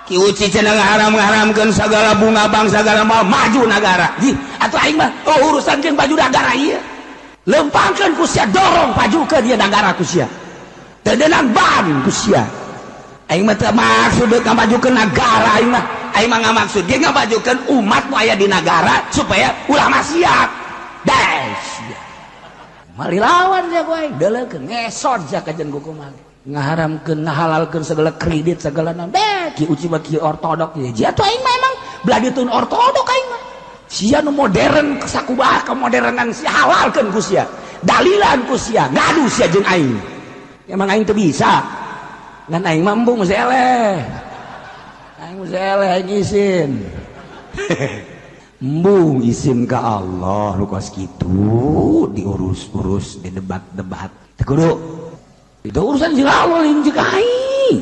Ki Uci cenah ngaharam-ngaharamkeun segala bunga bank, segala mau maju negara. Jih, atuh aing mah oh urusan jeung baju negara ieu. Lempangkeun ku sia, dorong pajukeun ieu negara ku sia. Teu deunang ban ku sia. Aing mah teu maksud deuk ngamajukeun negara aing mah. Aing mah ngamaksud ge ngamajukeun umat nu aya di negara supaya ulah maksiat. Des. Mari lawan sia ku aing, deuleukeun ngesot sia kajen ku kumaha. Ngaharamkeun ngahalalkeun segala kredit segala naon. Deh, Ki Uci mah kieu ortodok ieu. Jia tuh aing mah emang belah ditun ortodok aing mah. Sia nu modern sakumaha kemodernan sia halalkeun ku sia. Dalilan ku sia, ngadu sia jeung aing. Emang aing teu bisa. Ngan aing mah embung geus eleh. Aing geus eleh aing isin. Embung isin ka Allah lu kos kitu diurus-urus didebat-debat. Teu kudu. Itu urusan jeung Allah lain jeung aing.